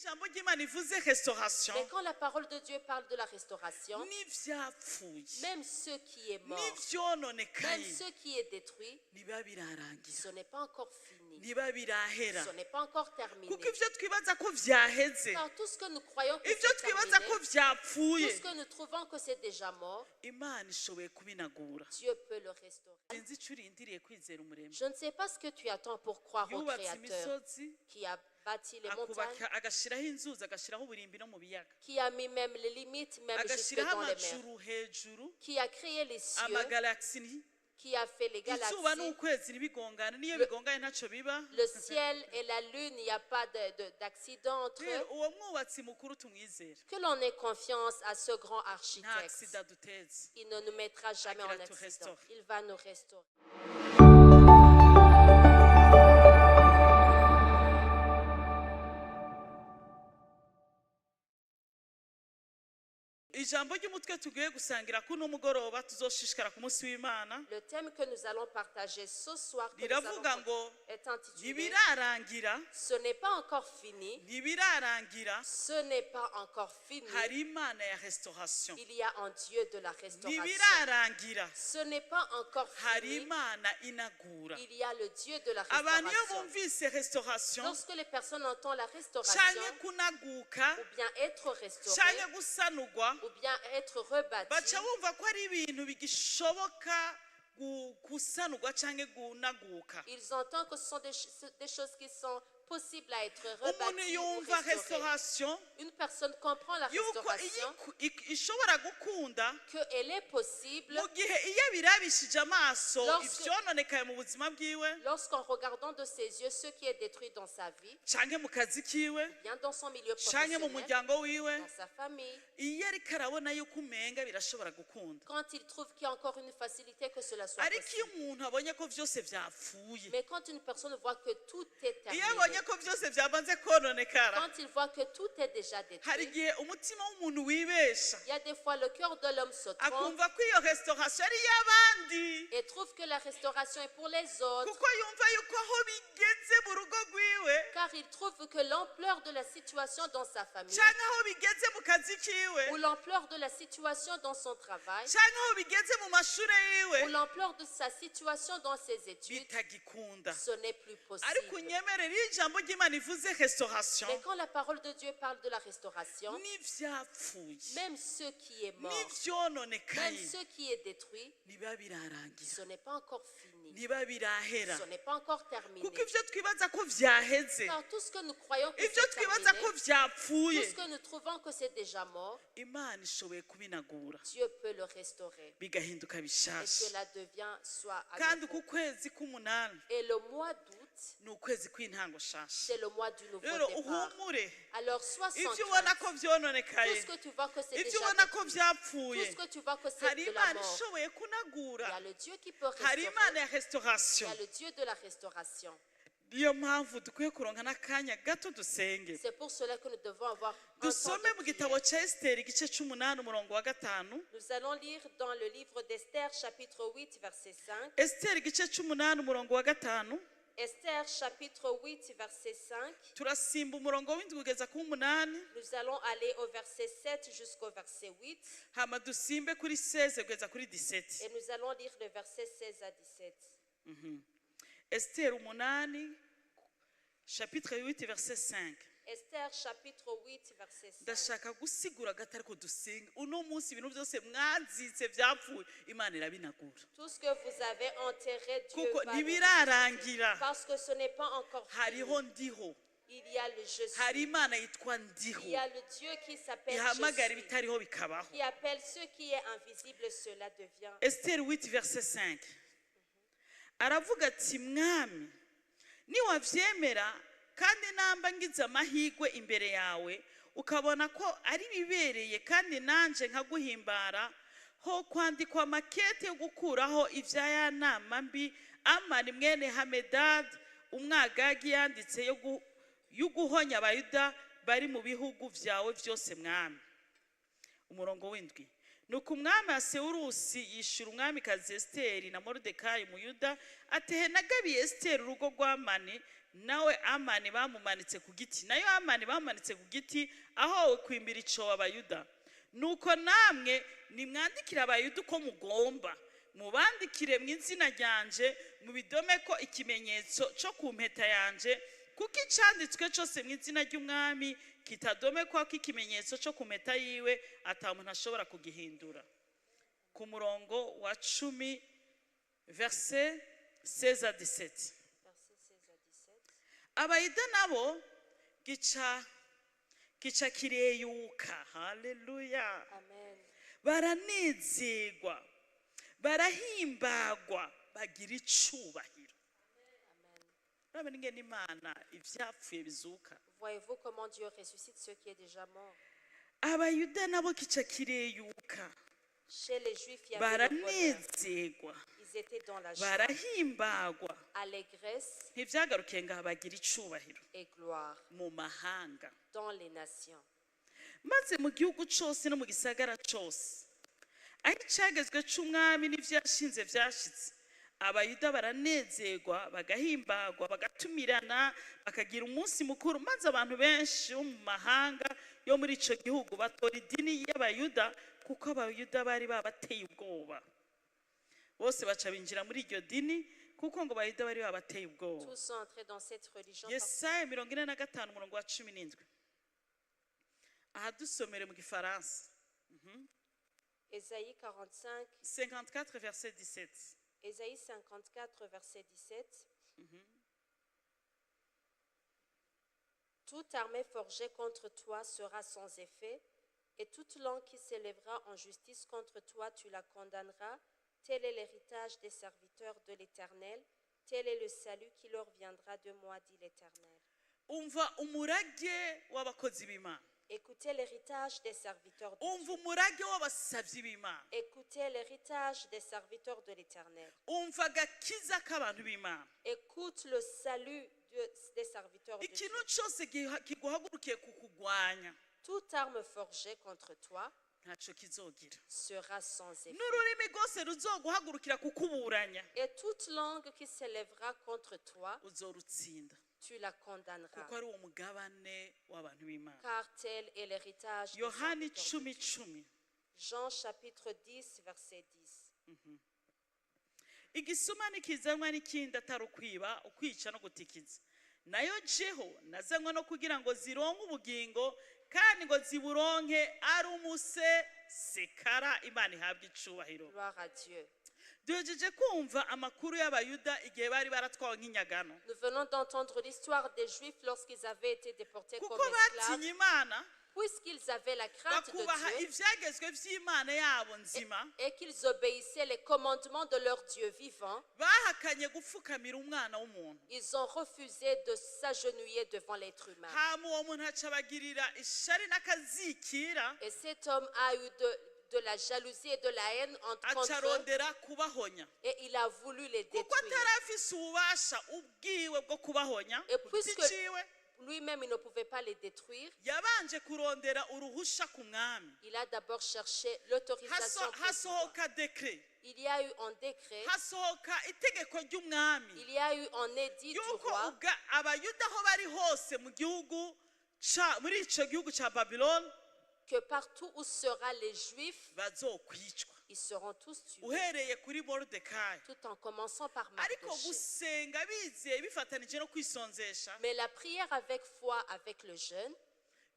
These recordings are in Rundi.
Ijambo ry'Imana ivuze restauration, Mais quand la parole de Dieu parle de la restauration, n'ivyapfuye, même ce qui est mort, même n'ivyononekaye, ce qui est détruit, ntibiba birarangira, ce n'est pas encore fini. Ntibiba birahera. Ce n'est pas encore terminé. Kuko ivyo twibaza ko vyaheze, Car tout ce que nous croyons que ivyo c'est twibaza terminé, ko vyapfuye, tout ce que nous trouvons que c'est déjà mort, Imana ishoboye kubinagura. Dieu peut le restaurer. Sinzi ico urindiriye kwizera Umuremyi Je ne sais pas ce que tu attends pour croire au yubatse Créateur imisozi, qui a bâti les montagnes, akubaka agashiraho inzuzi, agashiraho uburimbi no mu biyaga, qui a mis même les limites, même jusque agashiraho dans les mers, amajuru hejuru, qui a créé les cieux, amagalaxi, qui a fait les izuba galaxies, n'ukwezi ntibigongane, niyo bigonganye ntacyo biba. Le ciel et la lune, il n'y a pas d'accident entre eux. Rero uwo mwubatsi mukuru tumwizere. Que l'on ait confiance à ce grand Nta architecte. Accident duteze. Il ne nous mettra jamais en Agira tu accident. restaure. Il va nous restaurer. Ijambo ry'umutwe tugiye gusangira kuno mugoroba tuzoshishikara ku munsi w'Imana, Le thème que nous allons partager ce soir que nous riravuga allons- ngo est intitulé ntibirarangira. Ce n'est pas encore fini. Ntibirarangira. Ce n'est pas encore fini. Hari Imana ya restauration. Il y a un Dieu de la restauration. Ntibirarangira. Ce n'est pas encore Hari fini. Imana inagura. Il y a le Dieu de la Abantu iyo restauration. bumvise restauration Lorsque les personnes entendent la restauration, canke kunaguka, ou bien être restauré, canke gusanurwa, ou bien être rebâti, baca bumva ko ari ibintu bigishoboka gusanurwa canke gunaguka. Ils entendent que ce sont des choses qui sont possibles à être Umuntu rebâties ou yumva restaurées. Restauration Une personne comprend la yuko restauration, ishobora gukunda qu'elle est possible mu gihe iyo abirabishije amaso ivyononekaye mu buzima bwiwe, lorsqu'en regardant de ses yeux ce qui est détruit dans sa vie, canke mu kazi kiwe, bien dans son milieu canke mu professionnel, muryango wiwe, dans sa famille, iyo ariko arabona yuko umenga birashobora gukunda. Quand il trouve qu'il y a encore une facilité que cela soit Ariko iyo possible. umuntu abonye ko vyose vyapfuye, Mais quand une personne voit que tout est iyo abonye terminé, ko vyose vyamaze kononekara, quand il voit que tout est déjà hari détruit, igihe umutima w'umuntu wibesha, il y a des fois le cœur de l'homme se trompe akumva ko iyo restauration ari iy'abandi, et trouve que la restauration est pour les autres, kuko yumva yuko aho bigeze mu rugo rwiwe, car il trouve que l'ampleur de la situation dans sa famille canke aho bigeze mu kazi kiwe, ou l'ampleur de la situation dans son travail canke aho bigeze mu mashure yiwe, ou l'ampleur de sa situation dans ses études, bitagikunda. Ce n'est plus Ariko possible. unyemerere, iyo ijambo ry'Imana ivuze restauration, Mais quand la parole de Dieu parle de la restauration, n'ivyapfuye, même ce qui est mort, même n'ivyononekaye, ce qui est détruit, ntibiba birarangira, ce n'est pas encore fini. Ntibiba birahera. Ce n'est pas encore terminé. Kuko ivyo twibaza ko vyaheze, Car tout ce que nous croyons que ivyo c'est twibaza terminé, ko vyapfuye, tout ce que nous trouvons que c'est déjà mort, Imana ishoboye kubinagura, Dieu peut le restaurer. Bigahinduka Et bishasha. cela devient soit à Kandi nouveau. uku kwezi k'umunani Et le mois d'août, ni ukwezi kw'intango shasha. C'est le mois du nouveau Rero départ. uhumure. Alors sois sans Ivyo ubona crainte. ko vyononekaye, Tout ce que tu vois que c'est ivyo déjà ubona ko détruit, tout vyapfuye, ce que tu vois que c'est hari de la Imana mort, ishoboye il y kunagura. A le Dieu qui peut Hari restaurer. Imana ya Il y restauration. a le Dieu de la restauration. Niyo mpamvu dukwiye kuronka n'akanya gato dusenge. C'est pour cela que nous devons avoir un temps Dusome de mu gitabo prière. cya Esiteri igice c'umunani umurongo wa gatanu. Nous allons lire dans le livre d'Esther, chapitre 8, verset 5. Esiteri igice c'umunani umurongo wa gatanu. Esther, chapitre 8, verset 5. Turasimba umurongo w'indwi kugeza ku w'umunani. Nous allons aller au verset 7 jusqu'au verset 8. Hama dusimbe kuri 16 kugeza kuri 17. Et nous allons lire le verset 16 à 17. Esiteri umunani, chapitre 8 verset 5. Esther, chapitre 8, verset 5. Ndashaka gusigura gato ariko dusenga uno munsi. Ibintu byose mwazitse byapfuye, Imana irabinagura. Tout ce que vous avez enterré, Dieu Kuko va le ntibirarangira. ressusciter. Parce que ce n'est pas encore fini. Hariho Ndiho. Il y a le Je suis. Hari Imana yitwa Ndiho, Il y a le Dieu qui s'appelle ihamagara Je suis, ibitariho bikabaho. qui appelle ce qui est invisible, cela devient. Esiteri 8 verset 5 aravuga ati: mwami, niwavyemera kandi namba ngize amahirwe imbere yawe, ukabona ko ari bibereye kandi nanje nkaguhimbara, ho kwandikwa makete yo gukuraho ivya ya nama mbi Amani mwene Hamedadi Umwagagi yanditse yo guhonya Abayuda bari mu bihugu vyawe vyose, mwami. Umurongo w'indwi: nuko umwami Asewurusi yishura umwamikazi Esiteri na Moridekayi Muyuda ati: he nagabiye Esiteri urugo rwa Mani Nawe Amani bamumanitse ku giti, nayo Amani bamumanitse ku giti aho kwimbira icobo Abayuda. Nuko namwe nimwandikire Abayuda uko mugomba, mubandikire mu izina ryanje, mubidome ko ikimenyetso cyo ku mpeta yanje, kuko icanditswe cyose mu izina ry'umwami kitadomekwa ko ikimenyetso cyo ku mpeta yiwe, ata muntu ashobora kugihindura. Ku murongo wa 10, verset 16 à 17. Versets 16 à 17. Abayuda nabo gica kireyuka. Haleluya! Amen. Baranezerwa, barahimbagwa, bagira icubahiro. Amen. Urabona ingene Imana ivyapfuye bizuka. Voyez-vous comment Dieu ressuscite ce qui est déjà mort? Abayuda nabo kica kireyuka. Chez les Juifs, il y avait le bonheur. Baranezerwa, Ils étaient dans la joie, barahimbagwa. Allégresse Ntivyagarukiye ngaha, bagira icubahiro et gloire mu mahanga. Dans les nations. Maze mu gihugu cose no mu gisagara cose aho icagezwe c'umwami n'ivyo yashinze vyashitse, Abayuda baranezerwa, bagahimbagwa, bagatumirana, bakagira umunsi mukuru. Maze abantu benshi bo mu mahanga yo muri ico gihugu batora idini y'Abayuda, kuko Abayuda bari babateye ubwoba. Bose baca binjira muri iryo dini, kuko ngo Abayuda bari babateye ubwoba. Tous sont entrés dans cette religion. Yesaya 45, umurongo wa 17. Aha dusomere mu gifaransa. Ésaïe 45, 54 verset 17. Ésaïe 54, verset 17. Toute armée forgée contre toi sera sans effet, et toute langue qui s'élèvera en justice contre toi, tu la condamneras. Tel est l'héritage des serviteurs de l'Éternel, tel est le salut qui leur viendra de moi, dit l'Éternel. Umva umurage w'abakozi b'Imana. Écoutez l'héritage des serviteurs de Umva Dieu. Umurage w'abasabyi b'Imana. Écoutez l'héritage des serviteurs de l'Éternel. Umva agakiza k'abantu b'Imana. Écoute le salut des serviteurs de Dieu. Ikintu cyose kiguhagurukiye kukugwanya, Toute arme forgée contre toi ntacyo kizogira. Sera sans effet. N'ururimi rwose ruzoguhagurukira kukuburanya, Et toute langue qui s'élèvera contre toi, uzorutsinda, tu la condamneras. Kuko ari uwo mugabane w'abantu b'Imana. Car tel est l'héritage des Yohani serviteurs de 10 Dieu. 10. Jean chapitre 10, verset 10. Igisuma ntikizanwa n'ikindi atari ukwiba, ukwica no gutikiza. Nayo jeho nazanywe no kugira ngo zironke ubugingo, kandi ngo ziburonke ari umusesekara. Imana ihabwe icubahiro. Gloire à Dieu. Duhejeje kumva amakuru y'Abayuda igihe bari baratwawe nk'inyagano. Nous venons d'entendre l'histoire des Juifs lorsqu'ils avaient été déportés Kuko comme esclaves, batinye Imana, puisqu'ils avaient la crainte de bakubaha Dieu ibyagezwe by'Imana yabo nzima, et qu'ils obéissaient les commandements de leur Dieu vivant, bahakanye gupfukamira umwana w'umuntu. Ils ont refusé de s'agenouiller devant l'être humain. Hama uwo muntu aca abagirira ishari n'akazikira, Et cet homme a eu de la jalousie et de la haine aca contre eux arondera kubahonya, et il a voulu les kuko détruire. atari afise ububasha ubwiwe bwo kubahonya Et ku puisque giti ciwe, lui-même il ne pouvait pas les détruire, yabanje kurondera uruhusha ku mwami. Il a d'abord cherché l'autorisation président. Hasohoka décret, Il y a eu un décret, hasohoka itegeko ry'umwami il y a eu un édit du yuko roi Abayuda aho bari hose mu gihugu muri ico gihugu ca Babiloni que partout où sera les Juifs, bazokwicwa, ils seront tous tués, uhereye kuri Moridekayi. Tout en commençant par Ariko Mardochée. Gusenga bizeye bifatanije no kwisonzesha, Mais la prière avec foi, avec le jeûne,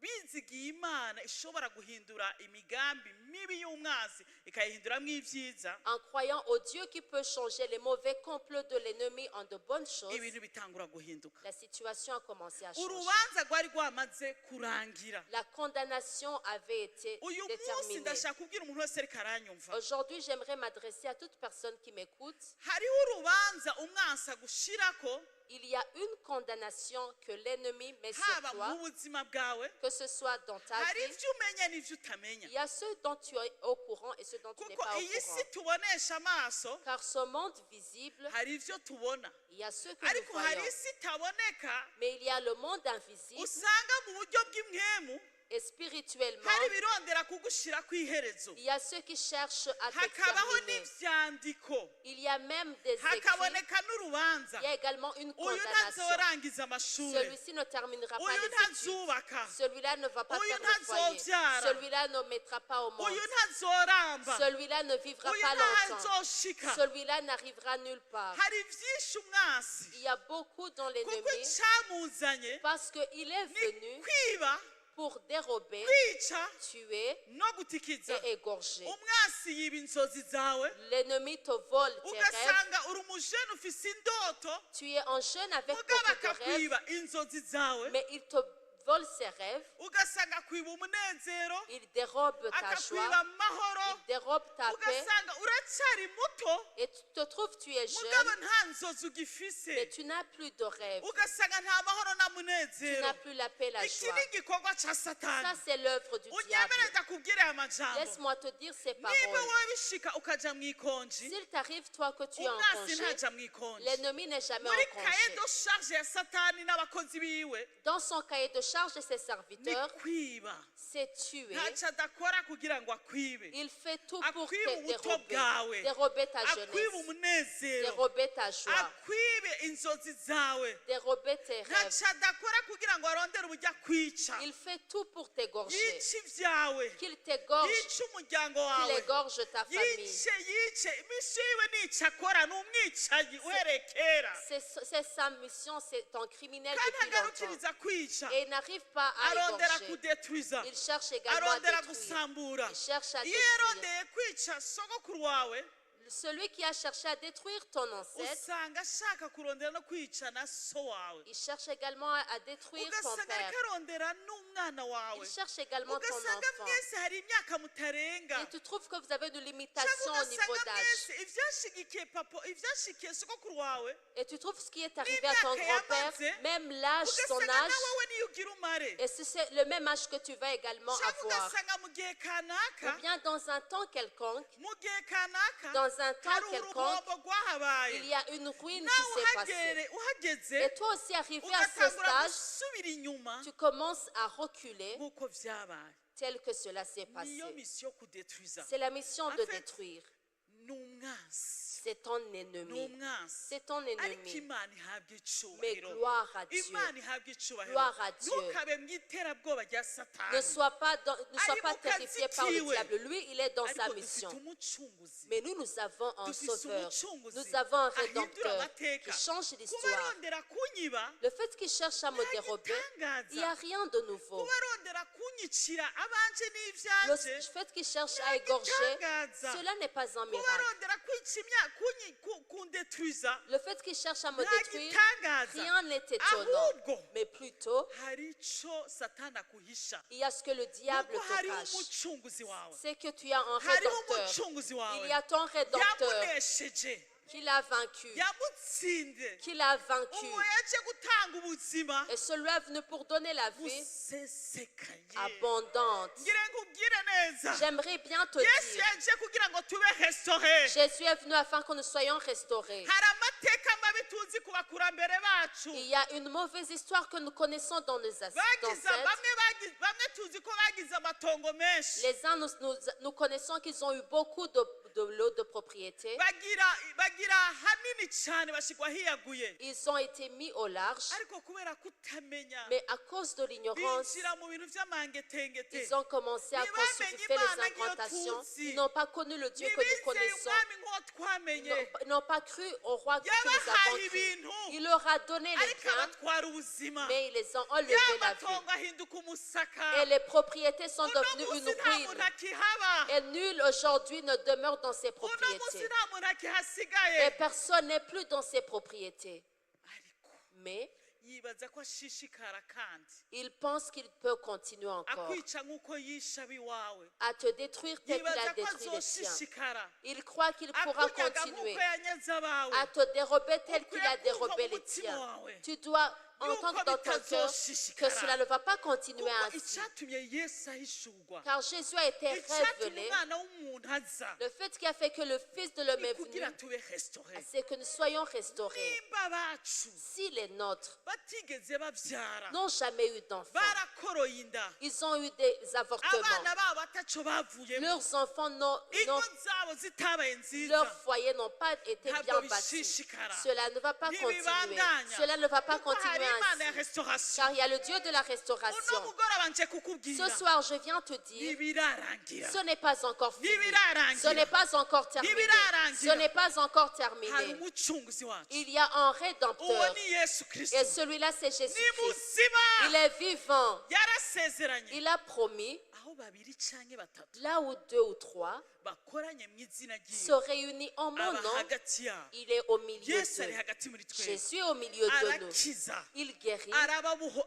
bizigiye Imana ishobora guhindura imigambi mibi y'umwansi ikayihinduramo ibyiza, en croyant au Dieu qui peut changer les mauvais complots de l'ennemi en de bonnes choses, ibintu bitangura guhinduka. La situation a commencé à changer. Urubanza rwari rwamaze kurangira. La condamnation avait été Uyu munsi déterminée. ndashaka kubwira umuntu wese ariko aranyumva, Aujourd'hui, j'aimerais m'adresser à toute personne qui m'écoute. Hariho urubanza umwansi agushirako, Il y a une condamnation que l'ennemi met sur haba toi, mu buzima bwawe, que ce soit dans ta hari vie. ibyo umenya n'ibyo utamenya. Il y a ceux dont tu es au courant et ceux dont tu n'es Kuko pas au iyi si courant. tubonesha amaso, Car ce monde visible, hari ibyo tubona, il y a ceux que nous ariko hari voyons. isi itaboneka Mais il y a le monde invisible usanga mu buryo bw'impwemu. Et spirituellement, Hari ibirondera kugushira ku iherezo. Il y a ceux qui cherchent à te Hakabaho terminer. n'ivyandiko. Il y a même des écrits. Hakaboneka n'urubanza. Il y a également une Uyu condamnation. ntazorangiza amashure. Celui-ci ne terminera pas Uyu les études. ntazubaka. Celui-là ne va pas Uyu faire le foyer. ntazovyara. Celui-là ne mettra pas au monde. Uyu ntazoramba. Celui-là ne vivra Uyu pas longtemps. ntazoshika. Celui-là n'arrivera nulle part. Hari vyinshi umwansi. Il y a beaucoup dans Kuko l'ennemi icamuzanye parce qu'il est ni venu kwiba, pour dérober, kwica tuer no gutikiza. Et égorger. Umwansi yiba inzozi zawe. L'ennemi te vole tes rêves. Ugasanga uri umujene ufise indoto, Tu es un jeune avec mugabo beaucoup de rêves, akakwiba inzozi zawe. Mais il te vole ses rêves. Ugasanga akwiba umunezero, Il dérobe ta akakwiba joie. amahoro. Il dérobe ta paix. Ugasanga uracyari muto, Et tu te trouves, tu es mugabo jeune, nta nzozi ugifise. Mais tu n'as plus de rêves. Ugasanga nta mahoro nta Tu munezero. n'as plus la paix, la Iki joie. ni igikorwa ca Ça, Satani. c'est l'œuvre du diable. Unyemere ndakubwire aya majambo. Laisse-moi te dire ces Niba paroles. wowe bishika ukaja mu ikonji, S'il t'arrive, toi, que tu es en umwansi congé, ntaja mu ikonji. L'ennemi n'est jamais Muri en congé. cahier de charge ya Satani n'abakozi biwe Dans son cahier de charge de ses ni serviteurs, kwiba. C'est tuer. Ntacyo adakora kugira ngo akwibe. Il fait tout pour Akwibe te ubuto dérober. Bwawe. Dérober ta Akwibe jeunesse, umunezero. Dérober ta joie, Akwibe inzozi zawe. Dérober tes rêves. Ntacyo adakora kugira ngo arondere uburyo akwica. Il fait tout pour t'égorger. Yice ibyawe. Qu'il t'égorge, Yice umuryango qu'il wawe. Égorge ta famille. Yice, yice imisi yiwe nica akora ni umwicanyi uhereye kera. C'est sa mission, c'est un criminel Kandi depuis longtemps. agarukiriza kwica. Et il n'arrive pas à Arondera égorger. kudetwiza. Il cherche également à Arondera détruire. Gusambura. Il cherche à Iyo détruire. yarondeye kwica sogokuru wawe, Celui qui a cherché à détruire ton ancêtre, usanga ashaka kurondera no kwica na so wawe. Il cherche également à détruire ton Ugasanga père. ariko arondera n'umwana wawe. Il cherche également ton Ugasanga enfant. Mwese hari imyaka mutarenga. Et tu trouves que vous avez une Cyangwa limitation au niveau ugasanga d'âge. mwese ivyashigikiye papa, ivyashikiye sogokuru wawe, Et tu trouves ce qui est arrivé à ton n'imyaka grand-père, yamaze, même l'âge, son ugasanga âge, na wewe niyo ugira umare. Et si c'est le même âge que tu vas également Cyangwa avoir. ugasanga mu gihe kanaka, Ou bien dans un temps quelconque, mu gihe kanaka, dans un temps hari quelconque, uruhombo rwahabaye. Il y a une ruine Nawe qui s'est passée. Uhagere uhageze, Et toi aussi, arrivé à ce ugatangura stage, gusubira inyuma tu commences à reculer nk'uko vyabaye. Tel que cela s'est passé. Niyo mission kudetwiza. C'est la mission En de fait, détruire. Ni umwansi. C'est ton Ni ennemi. umwansi. C'est ton Ariko ennemi. Imana ihabwa Mais icubahiro. gloire à Dieu. Imana ihabwa icubahiro. Gloire à Dieu. Ntukabe mu iterabwoba rya Ne Satani. sois pas, ne sois Ari pas mu kazi terrifié par le kiwe. Diable. Lui, il est dans sa Ariko dufite mission. umucunguzi. Mais nous, nous avons un Dufise sauveur. umucunguzi Nous avons un ahindura rédempteur amateka. Qui change Kuba l'histoire. arondera kunyiba, Le fait qu'il cherche à me nta dérober, gitangaza. Il n'y a rien de nouveau. Kuba arondera kunyicira abanje Le n'ivyanje, fait qu'il cherche nta à égorger, gitangaza. Cela n'est pas un Kuba miracle. arondera kwica imyaka kundetwiza, Le fait qu'il cherche à me nta détruire, gitangaza. Rien n'est étonnant. Ahubwo Mais plutôt, hari ico Satani akuhisha, il y a ce que le diable nuko te hariho cache. Umucunguzi wawe. C'est que tu as un Hariho rédempteur. umucunguzi wawe. Il y a ton rédempteur Yamunesheje. Qui l'a vaincu. Yamutsinze. Qui l'a vaincu. Uwo yaje gutanga ubuzima Et celui-là est venu pour donner la vie busesekaye. Abondante. Ngire nkubwire neza. J'aimerais bien te Yesu dire, yaje kugira ngo tube restauré. Jésus est venu afin que nous soyons restaurés. Hari amateka mabi tuzi ku bakurambere bacu. Il y a une mauvaise histoire que nous connaissons dans nos Bagize ancêtres. Bamwe bagize bamwe tuzi ko bagize amatongo menshi. Les uns, nous connaissons qu'ils ont eu beaucoup de lots de propriété. Bagira bagira hanini cyane bashigwa hiyaguye. Ils ont été mis au large, Ariko kubera kutamenya, mais à cause de l'ignorance, binjira mu bintu by'amangetengete. Ils ont commencé à Ntibamenye construire Imana les nk'iyo incantations. tuzi. Ils n'ont pas connu le Dieu que nous Ntibizeye connaissons. umwami nk'uwo Ils twamenye. n'ont pas cru au roi que nous Yabahaye avons cru. ibintu, Il leur a donné les ariko biens, abatwara ubuzima. Mais ils les ont enlevé la vie. Y'amatongo ahinduka umusaka. Et les propriétés sont Uno devenues munsi une nta ruine. Muntu akihaba. Et nul aujourd'hui ne demeure dans ses Uno munsi propriétés. Nta muntu akihasigaye. Et personne n'est plus dans ses propriétés. Ariko Mais yibaza ko ashishikara kandi il pense qu'il peut continuer encore akwica nk'uko yishe ab'iwawe. À te détruire tel qu'il a Yibaza ko détruit les siens. azoshishikara Il croit qu'il pourra akunyaga continuer nk'uko yanyaze abawe. À te dérober tel qu'il a Ukwiye kumva dérobé mu les mutima tiens. wawe. Tu dois entendre dans ton cœur que cela ne va pas continuer Kuko ainsi. icyatumye Yesu ahishurwa, Car Jésus a été icyatumye révélé. umwana w'umuntu aza, Le fait qui a fait que le Fils de l'homme ni est venu, kugira tube restauré. c'est que nous soyons restaurés. Nimba abacu Si les nôtres batigeze babyara, n'ont jamais eu d'enfants, barakoroye inda, ils ont eu des avortements, abana babo ataco bavuyemo, leurs enfants n'ont, ingo n'ont- zabo zitabaye nziza, leurs foyers n'ont pas été ntabwo bien bâtis. bishishikara. Cela ne va pas continuer. Ntibibandanya. Cela ne va pas Kuko hari continuer Imana ya ainsi. restauration. Car il y a le Dieu de la Uno restauration. mugoroba nje kukubwira, Ce soir, je viens te dire, ntibirarangira. ce n'est pas encore fini. Ntibirarangira. Ce n'est pas encore terminé. Ntibirarangira. Ce n'est pas encore Hari terminé. umucunguzi wacu. Il y a un Uwo rédempteur. ni Yesu Kristo. Et celui-là, c'est Ni Jésus-Christ. muzima. Il est vivant. Yarasezeranye. Il a promis, Aho babiri canke batatu là où deux ou trois bakoranye mu izina se ryiwe, réunissent en mon aba nom, hagati yabo. il est au milieu Yesu ari d'eux. hagati muri twebwe. Jésus est au milieu de nous. Arakiza, Il guérit,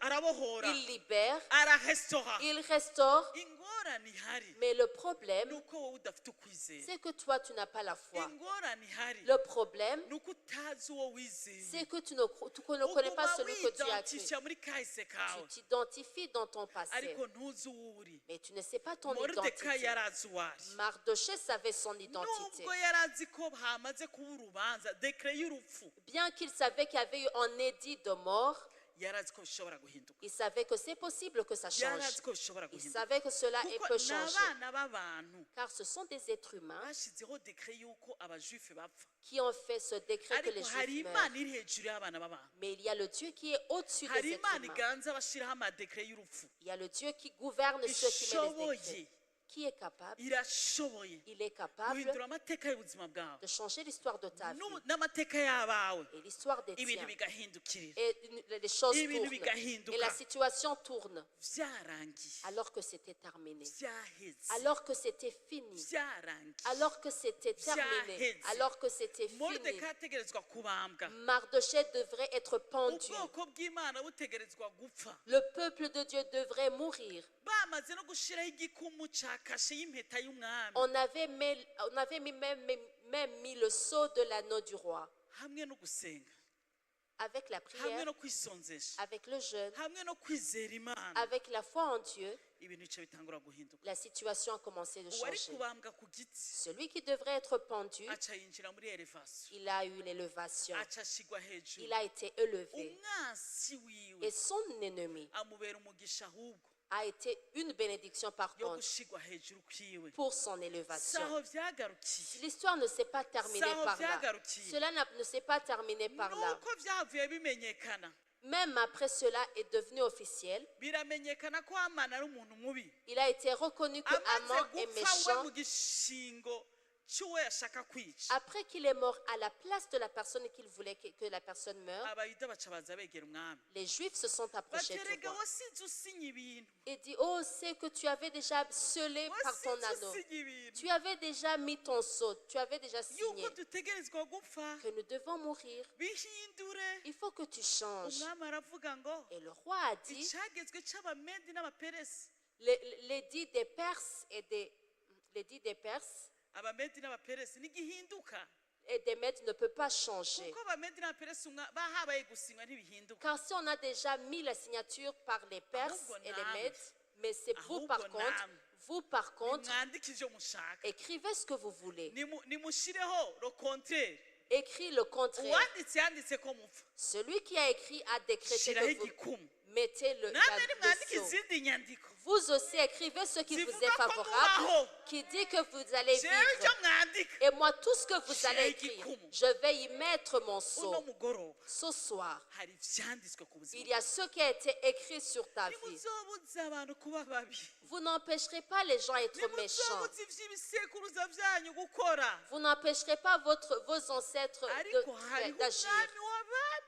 arabohora, il libère, ararestora. il restaure. Ingorane ihari Mais le problème, ni uko wowe udafite ukwizera. c'est que toi, tu n'as pas la foi. Ingorane ihari Le problème, ni uko utazi uwo wizeye. c'est que tu ne connais pas Uguma celui que tu as cru. widentifia muri kahise kawe, Tu t'identifies dans ton passé, ariko ntuzi uwo uri. mais tu ne sais pas ton Moridekayi identité. yarazi uwo ari. Mardochée savait son identité. Nubwo yarazi ko hamaze kuba urubanza, décret y'urupfu, Bien qu'il savait qu'il y avait eu un édit de mort, yarazi ko bishobora guhinduka. il savait que c'est possible que ça change. Yarazi ko bishobora Il guhinduka, savait que cela kuko peut ni changer. abana b'abantu Car ce sont des êtres humains bashyizeho décret y'uko abajuife bapfa, qui ont fait ce décret que les ariko hari Juifs meurent. Imana iri hejuru y'abana b'abantu. Mais il y a le Dieu qui est au-dessus Hari des êtres Imana humains. iganza bashyiraho amadécret y'urupfu. Il y a le Dieu qui gouverne ceux qui mettent les décrets. Ishoboye. Qui est capable? Irashoboye Il est capable guhindura amateka y'ubuzima bwawe de changer l'histoire de ta vie n'amateka y'abawe, et l'histoire des ibintu tiens. bigahindukirira. Et les choses Ibintu tournent. bigahinduka. Et la situation tourne Byarangiye. alors que c'était terminé. Byaheze. Alors que c'était fini. Byarangiye. Alors que c'était terminé. Byaheze. Alors que c'était fini. Moridekayi ategerezwa kubambwa, Mardochée devrait être pendu. ubwoko bw'Imana butegerezwa gupfa, Le peuple de Dieu devrait mourir. Bamaze no gushiraho igikumu ca kashe y'impeta y'umwami, On avait mis même mis le sceau de l'anneau du roi. Hamwe no gusenga, Avec la hamwe prière, no kwisonzesha, avec le jeûne, hamwe no kwizera Imana, avec la foi en Dieu, ibintu bice bitangura guhinduka. La situation a commencé de Uwari changer. Kubambwa ku giti Celui qui devrait être pendu, aca yinjira muri élévation, il a eu l'élévation. Aca ashigwa hejuru. Il a été élevé. Umwansi wiwe Et son ennemi amubera umugisha ahubwo a été une bénédiction par yo contre gushigwa hejuru kwiwe. pour son élévation. Saho byagarukiye. L'histoire ne s'est pas terminée Saho par là. byagarukiye. Cela ne s'est pas terminé par là. Nuko byavuye bimenyekana, Même après cela est devenu officiel, biramenyekana ko Hamani ari umuntu mubi, il a été reconnu que amaze Aman est gupfa we méchant. mu gishingo cy'uwo yashaka kwica, Après qu'il est mort à la place de la personne qu'il voulait que la personne meure, Abayuda baca baza begera umwami, les Juifs se sont approchés bati du erega roi. Wasinze usinya ibintu, Et dit, oh, c'est que tu avais déjà scellé par ton wasinze anneau. Usinya ibintu Tu avais déjà mis ton sceau, tu avais déjà signé yuko dutegerezwa gupfa, que nous devons mourir. Bihindure. Il faut que tu changes. Umwami aravuga ngo Et le roi a dit, icyagezwe cy'Abamedi n'Abaperesi, l'édit des Perses et des, l'édit des Perses Abamedi n'Abaperesi ntigihinduka, et des Mèdes ne peut pas changer. Kuko Abamedi n'Abaperesi bahabaye gusinywa ntibihinduka. Car si on a déjà mis la signature par les Perses Ahubwo et les namwe. Mèdes, mais c'est vous par Ahubwo contre, namwe. Vous par contre, Nimwandike ibyo mushaka. Écrivez ce que vous voulez. Nimushireho le contraire. Écris le contraire. Uwanditse yanditse ko mupfa, Celui qui a écrit a décrété shiraho que vous igikumu. Mettez Namwe le nimwandike sceau. izindi nyandiko Vous aussi écrivez ce qui vous est zivuga ko favorable, mubaho. Qui dit que vous allez Jewe ibyo vivre. mwandika, Et moi, tout ce que vous allez Shiraho écrire, igikumu. Je vais y mettre mon Uno sceau. mugoroba Ce soir, hari ibyanditswe ku buzima. Il y a ce qui a été écrit sur ta vie. Ntimuzobuza abantu kuba babi, Vous n'empêcherez pas les gens à être méchants. ntimuzobuza iby'ibisekuruza byanyu gukora, Vous n'empêcherez pas vos ancêtres ariko hariho d'agir. Umwami w'abami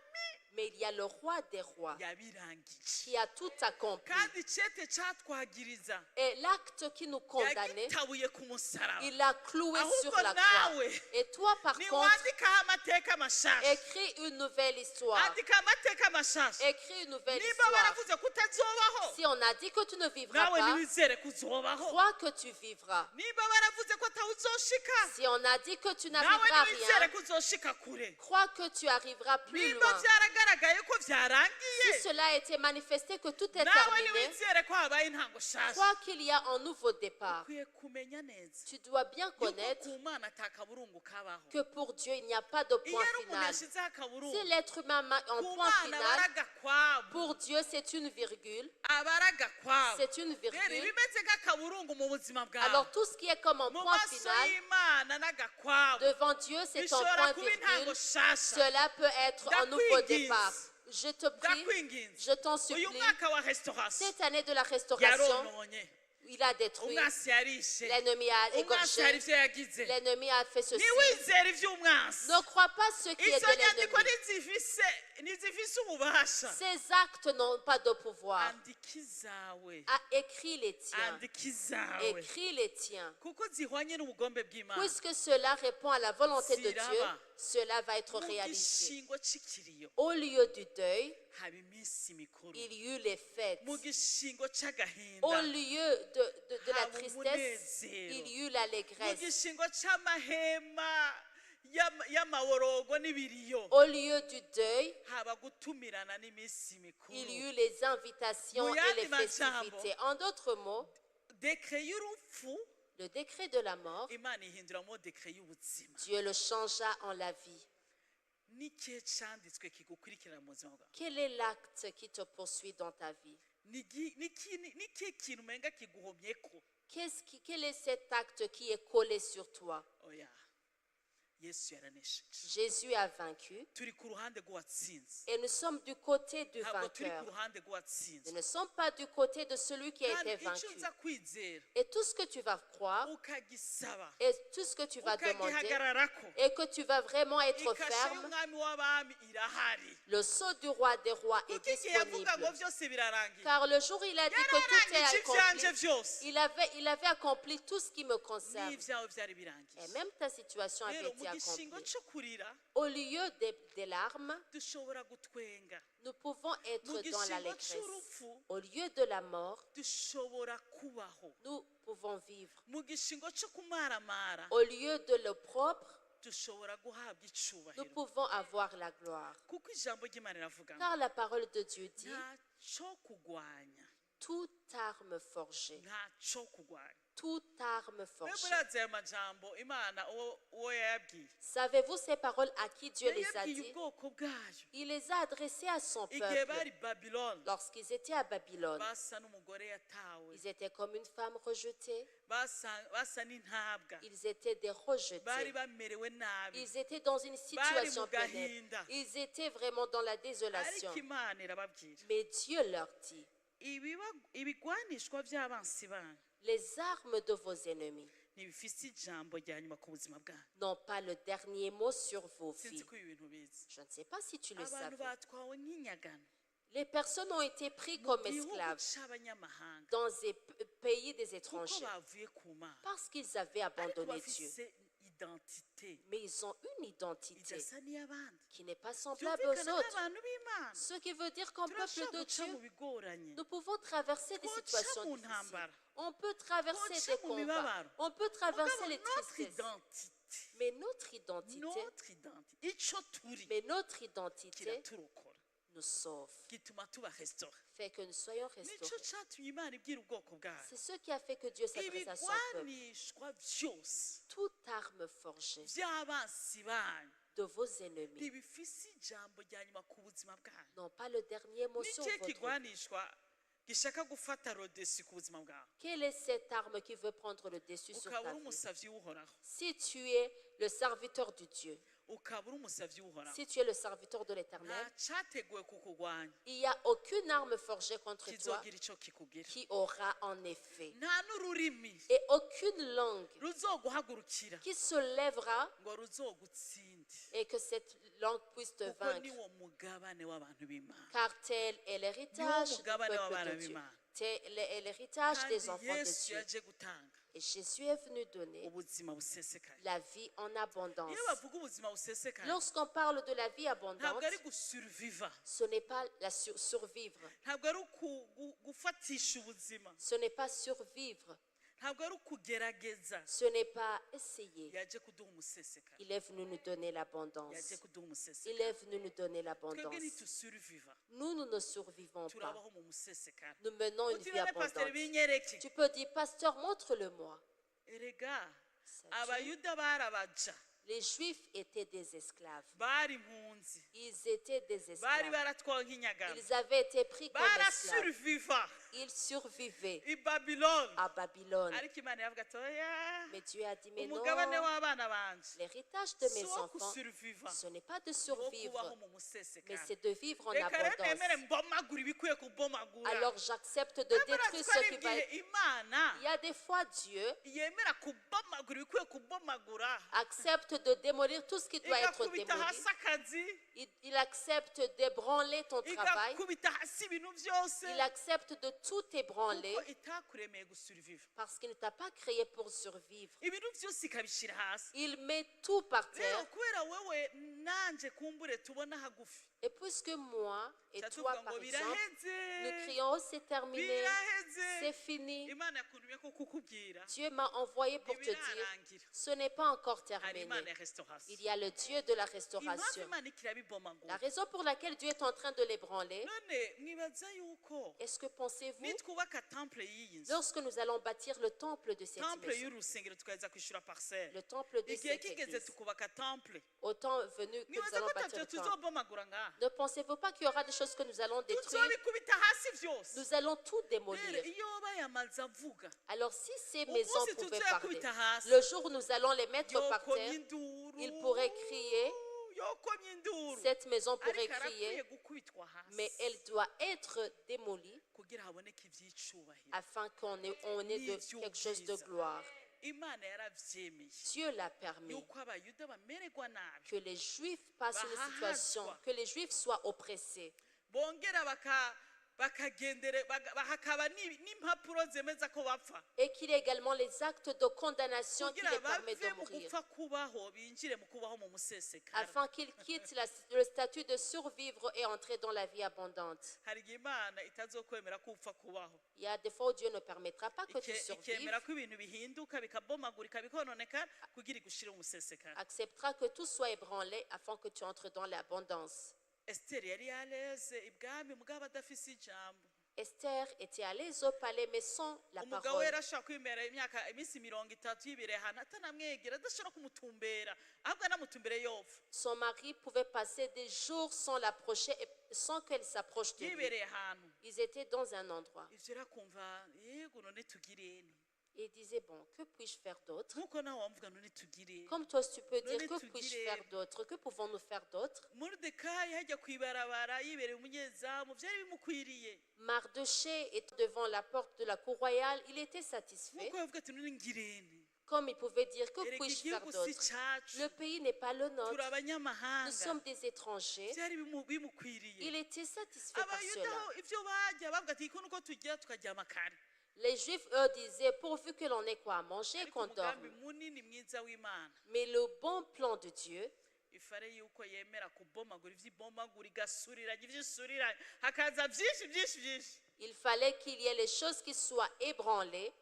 Mais il y a le roi des rois yabirangije, qui a tout accompli. Kandi icete cyatwagiriza Et l'acte qui nous condamnait, yagitabuye ku musaraba. Il l'a cloué sur Ahubwo la croix. Nawe Et toi, par contre, niwandikaho amateka mashasha, écris une nouvelle histoire. Andika amateka mashasha. Écris une nouvelle Niba histoire. baravuze ko utazobaho, Si on a dit que tu ne vivras nawe pas, ntiwizere ko uzobaho. Crois que tu vivras. Niba baravuze ko atawe uzoshika, Si on a dit que tu nawe n'arriveras niwizere rien, ko uzoshika kure. Crois que tu arriveras plus Nimba loin. byaragaragaye ko byarangiye, Si cela a été manifesté que tout est nawe terminé, niwizere ko habaye intango shasha. Crois qu'il y a un nouveau départ. Ukwiye kumenya neza Tu dois bien yuko connaître ku Mana ata kaburungu kabaho. Que pour Dieu, il n'y a pas de Iyo point ari umuntu final. yashyizeho akaburungu, Si l'être humain met un ku point Mana final, aba ari agakwabu. Pour Dieu, c'est une virgule. Aba ari agakwabu. C'est une Rero virgule. ibimeze nk'akaburungu mu buzima bwawe, Alors tout ce qui est comme un mu point maso final, y'Imana n'agakwabu, devant Dieu, c'est un bishobora point kuba intango virgule. shasha. Cela peut être un nouveau Ndakwinginze. Départ. Je te prie, Ndakwinginze. Je t'en Uyu supplie, mwaka wa restauration cette année de la restauration, yarononye, il a détruit, umwasi yarishe, l'ennemi a umwasi hari égorgé, ibyo yagize. L'ennemi a fait ceci. Ntiwizere iby'umwasi. Ne crois pas ce qui est Izo de nyandiko l'ennemi. ntizifise ntizifise ububasha. Ces actes n'ont pas de pouvoir. Andika izawe. A écrit les tiens. Andika izawe, Écris les tiens. Kuko zihwanye n'ubugombe bw'Imana. Puisque cela répond à la volonté de Dieu, Ziraba. Cela va être Mu réalisé. gishingo c'ikiriyo Au lieu du deuil, haba iminsi mikuru. Il y eut les fêtes. Mu gishingo c'agahinda Au lieu de la haba tristesse, umunezero. Il y eut Mu l'allégresse. Gishingo c'amahema y'am- y'amaborogo n'ibiriyo Au lieu du deuil, haba gutumirana n'iminsi mikuru. Il y eut les invitations Mu et yandi les majambo, festivités. En d'autres mots, décret y'urupfu le décret de la mort, Imana ihinduramo décret y'ubuzima. Dieu le changea en la vie. N'ikihe canditswe kigukurikirana mu buzima bwawe? Quel est l'acte qui te poursuit dans ta vie? N'ikihe kintu umenga kiguhomyeko? Quel est cet acte qui est collé sur toi? Oya, Yesu yaranesheje. Jésus a vaincu Turi ku ruhande rw'uwatsinze, et nous sommes du côté du ntabwo turi ku vainqueur. Ruhande rw'uwatsinzwe. Nous ne sommes pas du côté de celui qui a Kandi été icyo vaincu. uza kwizera, Et tout ce que tu vas croire ukagisaba, et tout ce que tu vas demander ukagihagararako, et que tu vas vraiment être ikashe ferme, y'umwami w'abami irahari. Le sceau du roi des rois est Kuko igihe yavuga ngo disponible. byose birarangiye, Car le jour où il a dit que tout est yararangije ibyanje accompli, byose, il avait accompli tout ce qui me concerne. N'ibyawe byari birangiye. Et même ta situation avait Rero été mu gishingo accomplie. cyo kurira, Au lieu des larmes, dushobora gutwenga. Nous pouvons être Mu dans gishingo l'allégresse. c'urupfu, Au lieu de la mort, dushobora kubaho. Nous pouvons vivre. Mu gishingo cyo kumaramara, Au lieu de l'opprobre, dushobora guhabwa nous icubahiro. Pouvons avoir la gloire. Kuko ijambo ry'Imana riravuga ngo Car la parole de Dieu dit, ntaco kugwanya, toute arme forgée, ntaco kugwanya. Toute arme Mbe forgée. murazi ayo majambo Imana uwo uwo yayabwiye? Savez-vous ces paroles à qui Dieu les a Yayabwiye dit? Ubwoko bwayo Il les a adressées à son igihe peuple bari Babiloni. Lorsqu'ils étaient à Babylone. Basa n'umugore yatawe, Ils étaient comme une femme rejetée. Basa basa n'intabwa, Ils étaient des bari rejetés. Bamerewe nabi, Ils étaient dans une bari situation mu pénible. Gahinda. Ils étaient vraiment dans la désolation. Ariko Imana irababwira, Mais Dieu leur dit, Ibiba- ibigwanishwa by'abansi banyu les armes de vos ennemis ntibifise ijambo rya nyuma ku buzima bwanyu. N'ont pas le dernier mot sur vos Sinzi vies. ko ibi bintu bizi. Je ne sais pas si tu le Abantu savais. Batwawe nk'inyagano Les personnes ont été prises mu comme gihugu esclaves c'abanyamahanga dans des pays des kuko étrangers bavuye ku Mana, parce qu'ils avaient ariko abandonné Dieu. Bafise identité Mais ils ont une identité idasa n'iy'abandi. Qui n'est pas semblable aux Byumvikana autres. nk'abantu b'Imana, Ce qui veut dire qu'en peuple turashobora de guca Dieu, mu bigoranye, nous pouvons traverser des twoca situations mu difficiles. ntambara, On peut traverser twoca des mu combats. mibabaro. On peut traverser Mugabo les notre tristesses. Identité, Mais notre identité, notre identité, ico turi mais notre identité kiraturokora, nous sauve, gituma tuba restauré. Fait que nous soyons Nico restaurés. catumye Imana ibwira ubwoko bwayo, C'est ce qui a fait que Dieu s'adresse à son peuple. Ibigwanishwa byose Toute arme forgée by'abansi banyu de vos ennemis ntibifise ijambo rya nyuma ku buzima bwanyu. N'ont pas le dernier mot sur N'ikihe votre vie. kigwanishwa gishaka gufata le dessus ku buzima bwawe? Quelle est cette arme qui veut prendre le dessus sur Ukaba ta uri vie? Umusavyi w'Uhoraho, Si tu es le serviteur du Dieu, ukaba uri umusavyi w'Uhoraho, si tu es le serviteur de l'Éternel, nta categuwe kukugwanya il n'y a aucune arme forgée contre toi kizogira ico kikugira, qui aura en effet. Nta n'ururimi Et aucune langue ruzoguhagurukira qui se lèvera ngo ruzogutsinde, et que cette langue puisse te kuko vaincre. niwo mugabane w'abantu b'Imana. Car tel est l'héritage Niwo du mugabane peuple w'abana de Dieu. b'Imana. Tel est l'héritage des Kandi enfants de Yesu Dieu. Yaje gutanga Et Jésus est venu donner ubuzima busesekaye. La vie en abondance. Iyo bavuga ubuzima busesekaye, Lorsqu'on parle de la vie ntabwo abondante, ari gusurviva, ce n'est pas la survivre. Ntabwo ari uku- gu- gufatisha ubuzima, Ce n'est pas survivre. Ntabwo ari ukugerageza. Ce n'est pas essayer. Yaje kuduha umusesekara. Il est venu nous donner Yaje l'abondance. Kuduha umusesekara. Il est venu nous donner Twebwe l'abondance. Ntitusurviva. Nous, nous ne survivons pas. Turabaho mu musesekara. Nous menons une Uti vie none pasiteri abondante. binyereke. Tu peux dire, pasteur, montre-le-moi. Erega Sais-tu, abayuda barabaja. les Juifs étaient des esclaves. Bari impunzi. Ils étaient des Bari esclaves. baratwawe nk'inyagano. Ils avaient été pris comme esclaves. Barasurviva Ils survivaient i Babiloni. À Babylone. Ariko Imana yavuga ati oya, Mais Dieu a dit, mais non, umugabane w'abana banje l'héritage de si mes uwo enfants, kusurviva, ce n'est pas de ni uwo kubaho survivre, mu mais musesekara. c'est de vivre en Reka rero nemere abondance. mbomagura ibikwiye kubomagura. Alors j'accepte de détruire Ko ce hari qui va igihe être. Imana Il y a des fois, Dieu yemera kubomagura ibikwiye kubomagura, accepte de démolir tout ce qui doit être igakubita démoli. Hasi akazi, Il accepte d'ébranler ton travail. Igakubita hasi ibintu byose, Il accepte de tout ébranler kuko itakuremeye gusurviva. Parce qu'il ne t'a pas créé pour survivre. Ibintu byose ikabishyira hasi. Il met tout par Rero terre. Kubera wewe nanje kumbure tubona hagufi, Et puisque moi et tuca toi, tuvuga par ngo exemple, biraheze, nous crions, oh, c'est terminé, biraheze. C'est fini. Imana yakuntumye ko kukubwira Dieu m'a envoyé pour te dire, ntibirarangira. Ce n'est pas encore Hari terminé. Imana ya restauration. Il y a le Dieu de la Impamvu restauration. Imana ikirabibomagura, La raison pour laquelle Dieu est en train de l'ébranler, none mwibaza yuko est-ce que pensez-vous, nitwubaka temple y'iyi nzu, lorsque nous allons bâtir le temple de cette temple maison, y'uru rusengero tukaheza kwishyura parcelle, le temple de igihe cette kigeze église, tukubaka temple, au temps venu que nous mwibaza allons ko bâtir atavyo le temple, tuzobomagura ngaha? Ne pensez-vous pas qu'il y aura des choses que nous allons détruire? Tuzobikubita hasi byose. Nous allons tout Rero démolir. Iyo bayamaze avuga, Alors si ces maisons umunsi pouvaient parler, tuzoyakubita hasi, le jour où nous allons les mettre par yokomye terre, induru, ils pourraient crier, yokomye induru, cette maison pourrait ariko arakwiye crier, gukubitwa hasi mais elle doit être démolie kugira haboneke ibyicubahiro. Afin qu'on ait quelque chose de gloire. Imana yarabyemeye Dieu l'a permis yuko abayuda bamererwa nabi, que les Juifs passent une situation, que les Juifs soient oppressés, bongera baka bakagendere baga- hakaba ni- n'impapuro zemeza ko bapfa, et qu'il y ait également les actes de condamnation qui kugira les permettent de bave mu mourir, gupfa kubaho binjire mu kubaho mu musesekara. Afin qu'ils quittent le statut de survivre et entrer dans la vie abondante. Hari igihe Imana itazokwemera ko upfa kubaho, Il y a des fois où Dieu ne permettra pas que tu Ike- survives, ikemera ko ibintu bihinduka bikabomagurika bikononekara kugira igushire mu musesekara. Acceptera que tout soit ébranlé afin que tu entres dans l'abondance. Esiteri yari yareze ibwami mugabo adafise ijambo. Esther était à l'aise au palais, mais sans la Umugabo we parole. yarashobora kwimera imyaka iminsi 30 y'ibirehana atanamwegera adashobora kumutumbera ahubwo anamutumbere yopfa. Son mari pouvait passer des jours sans l'approcher et sans qu'elle s'approche de lui. Yibereye ahantu. Ils étaient dans un endroit. Ivyo rero akumva yego none tugirene. Et il disait, bon, que puis-je faire d'autre? Nkuko nawe wamuvuga none tugirene. Comme toi, tu peux dire, None que puis-je tugire. Faire d'autre? Que pouvons-nous faire d'autre? Moridekayi hajya kwibarabara yibereye umunyezamu byari bimukwiriye. Mardochée est devant la porte de la cour royale, il était satisfait. Nkuko yavuga ati none ngirene. Comme il pouvait dire, que Erega puis-je faire igihugu si d'autre? cyacu, Le pays n'est pas le turi nôtre. abanyamahanga. Nous sommes des étrangers. Byari bimu- bimukwiriye. Il était satisfait par Abayuda cela. Aho ibyo bajya bavuga ati ko nuko tujya tukaryama kare. Les Juifs, eux, disaient, pourvu que l'on ait quoi à manger, Ariko qu'on umugambi dorme. Munini mwiza w'Imana, Mais le bon plan de Dieu, ifare yuko yemera kubomagura ivyibomagura igasuriranya ivyisuriranya hakaza byinshi byinshi byinshi, il fallait qu'il y ait les choses qui soient ébranlées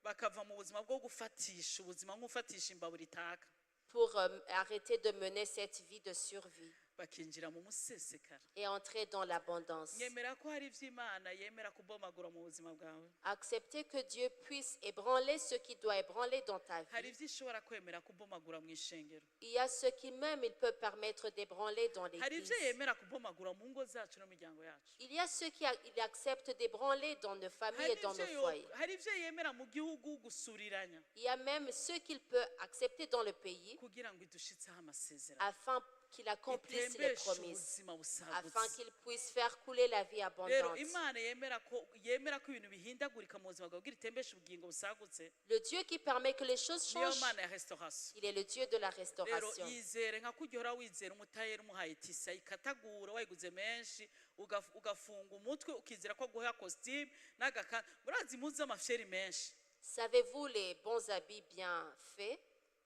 bakava mu buzima bwo gufatisha ubuzima nk'ufatisha imbabura itaka, pour arrêter de mener cette vie de survie bakinjira mu musesekara. Et entrer dans l'abondance. Nyemera ko hari ivy'Imana yemera kubomagura mu buzima bwawe. Accepter que Dieu puisse ébranler ce qui doit ébranler dans ta Hari vie. ivyo ishobora kwemera kubomagura mu ishengero. Il y a ce qui même il peut permettre d'ébranler dans Hari l'église. ivyo yemera kubomagura mu ngo zacu no mu miryango yacu. Il y a ceux qui il accepte d'ébranler dans nos familles Hari et dans nos ivyo yo- foyers. hari ivyo yemera mu gihugu gusuriranya Il y a même ceux qu'il peut accepter dans le pays kugira ngo idushitseho amasezerano, afin qu'il accomplisse les itembeshe promesses, ubuzima afin busagutse. qu'il puisse faire couler la vie Rero abondante. Imana yemera ko yemera ko ibintu bihindagurika mu buzima bwawe kugira itembeshe ubugingo busagutse, Le Dieu qui permet que les choses niyo changent, Mana ya restauration. il est le Dieu de la Rero restauration. Yizere nka kurya uhora wizera umutayeri umuhaye tisa ikatagura wayiguze menshi ugaf- ugafunga umutwe ukizera ko aguha kositimu n'agakanda murazi impuzu z'amafyeri menshi. Savez-vous les bons habits bien faits?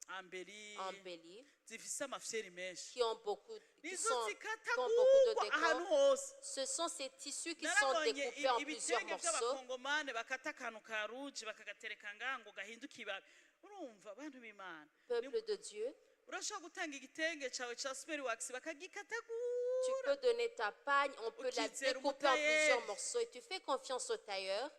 Embellies embellies, zifise amafyeri menshi qui ont beaucoup, qui nizo sont, qui ont beaucoup de zikatagurwa ahantu décors. hose. Ce sont ces tissus qui sont Narabonye découpés en plusieurs ibitenge morceaux. by'abakongomane bakata akantu ka rouge bakagatereka ngaha ngo gahinduke ibabi. Urumva bantu b'Imana, Peuple de Dieu, urashobora gutanga igitenge cyawe ca super wax tu bakagikatagura. peux donner ta pagne, on peut la Ukizera découper en plusieurs umutayeri. Morceaux et tu fais confiance au tailleur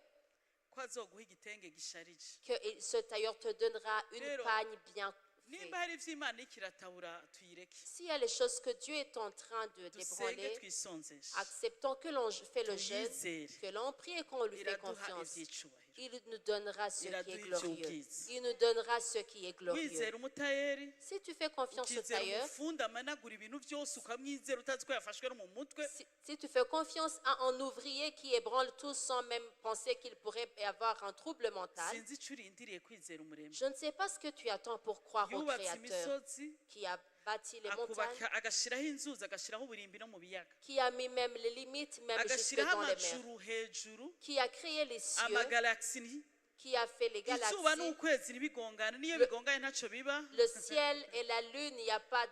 Ko azoguha igitenge gisharije. Que ce tailleur te donnera une Rero, pagne bien faite. Nimba hari ivyo Imana iriko iratabura tuyireke. S'il y a les choses que Dieu est en train de Dusenge d'ébranler, twisonzeshe. Acceptons que l'on fait le jeûne, Tuyizere. Que l'on prie et qu'on lui fait Iraduha confiance. ivyicubahiro. Il nous donnera ce qui est Iraduha glorieux. ivy'ubwiza. Il nous donnera ce qui est glorieux. Wizera umutayeri Si tu fais confiance au ukizera tailleur, umufundi amanagura ibintu byose ukamwizera utazi ko yafashwe no mu mutwe. si tu fais confiance à un ouvrier qui ébranle tout sans même penser qu'il pourrait avoir un trouble mental, Sinzi icyo urindiriye kwizera umuremyi je ne sais pas ce que tu attends pour croire au yubatse Créateur imisozi qui a bâti les montagnes, akubaka agashyiraho inzuzi agashyiraho uburimbi no mu biyaga qui a mis même les limites, même jusque agashyiraho dans les mers, amajuru hejuru qui a créé les cieux, amagalagisi qui a fait les izuba galaxies, n'ukwezi ntibigongane niyo bigonganye ntacyo biba. Le ciel et la lune, il n'y a pas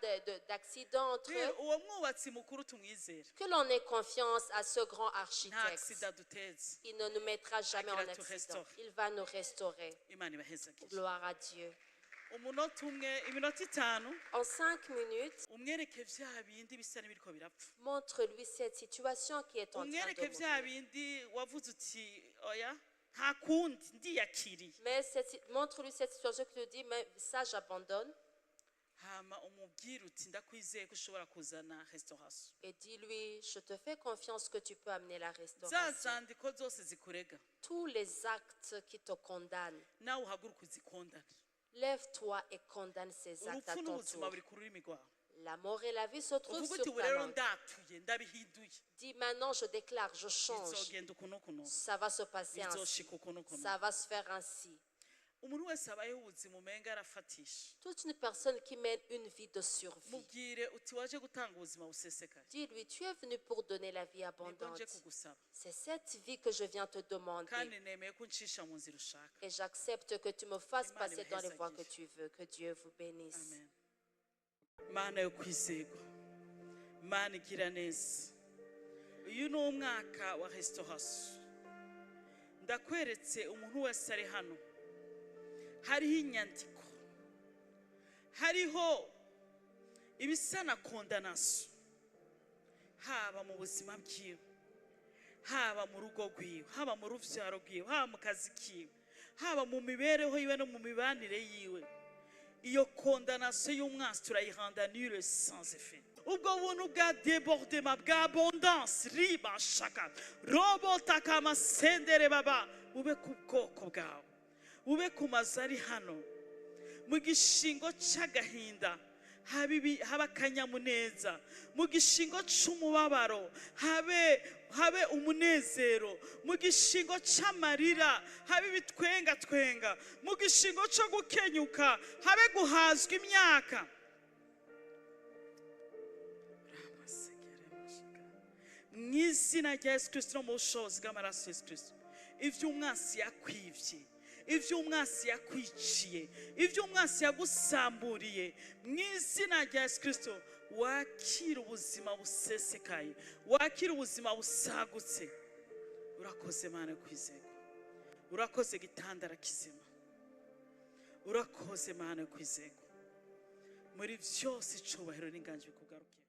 d'accident entre Rero eux. Uwo mwubatsi mukuru tumwizere. Que l'on ait confiance à ce grand Nta architecte. Accident duteze. Il ne nous mettra jamais en Agira accident. restaure. Il va nous restaurer. Imana ibahezagire. Gloire à Dieu. Umunota umwe iminota itanu En 5 minutes, umwereke vya bindi bisa n'ibiriko birapfa. Montre-lui cette situation qui est en train Umwereke de vya mourir. bindi wavuze uti oya nta kundi ndiyakiriye. Mais montre-lui cette situation qui te dit, mais ça, j'abandonne. Hama umubwire uti ndakwizeye ko ushobora kuzana restauration. Et dis-lui, je te fais confiance que tu peux amener la Za restauration. zandiko zose zikurega Tous les actes qui te condamnent, nawe uhaguruke uzikondane. Lève-toi et condamne ces actes à Urupfu ton n'ubuzima tour. buri ku rurimi rwawe. La mort et la vie se trouvent Uvuga sur uti ubu ta rero langue. ndatuye ndabihinduye. Dis maintenant, je déclare, je change. Bizogenda uku n'uku n'uku. Ça va se passer ainsi. Bizoshika uku n'uku Ça n'uku. Va se faire ainsi. Umuntu wese abayeho ubuzima umenga arafatisha. Toute une personne qui mène une vie de survie. Mubwire uti waje gutanga ubuzima busesekaye. Dis-lui, tu es venu pour donner la vie Nibwo abondante. nje kugusaba. C'est cette vie que je viens te demander. Kandi nemeye ko uncisha mu nzira ushaka. Et j'accepte que tu me fasses Imana passer dans les voies que ibahezagire. Tu veux. Que Dieu vous bénisse. Amen. Mana yo kwizegwa Mana igira neza uyu ni umwaka wa restauration. Ndakweretse umuntu wese ari hano hariho inyandiko hariho ibisa na condamnation haba mu buzima bwiwe haba mu rugo rwiwe haba mu ruvyaro rwiwe haba mu kazi kiwe haba mu mibereho yiwe no mu mibanire yiwe. Iyo condamnation y'umwansi turayihanda nulle, sans effet. Ubwo buntu bwa débordement bwa abondance riba shaka robotaka amasendere baba bube ku bwoko bwawe bube ku mazu ari hano mu gishingo c'agahinda habe habe akanyamuneza mu gishingo c'umubabaro habe habe umunezero mu gishingo c'amarira habe ibitwengatwenga mu gishingo co gukenyuka habe guhazwa imyaka. Mu izina rya Yesu Kirisito no mu bushobozi bw'amaraso ya Yesu Kirisito ibyo umwansi yakwibye ibyo umwansi yakwiciye ibyo umwansi yagusamburiye mu izina rya Yesu Kirisito wakira ubuzima busesekaye wakira ubuzima busagutse. Urakoze Mana yo kwizerwa urakoze gitandara kizima urakoze Mana yo kwizerwa muri byose icubahiro n'inganji bikugarukira.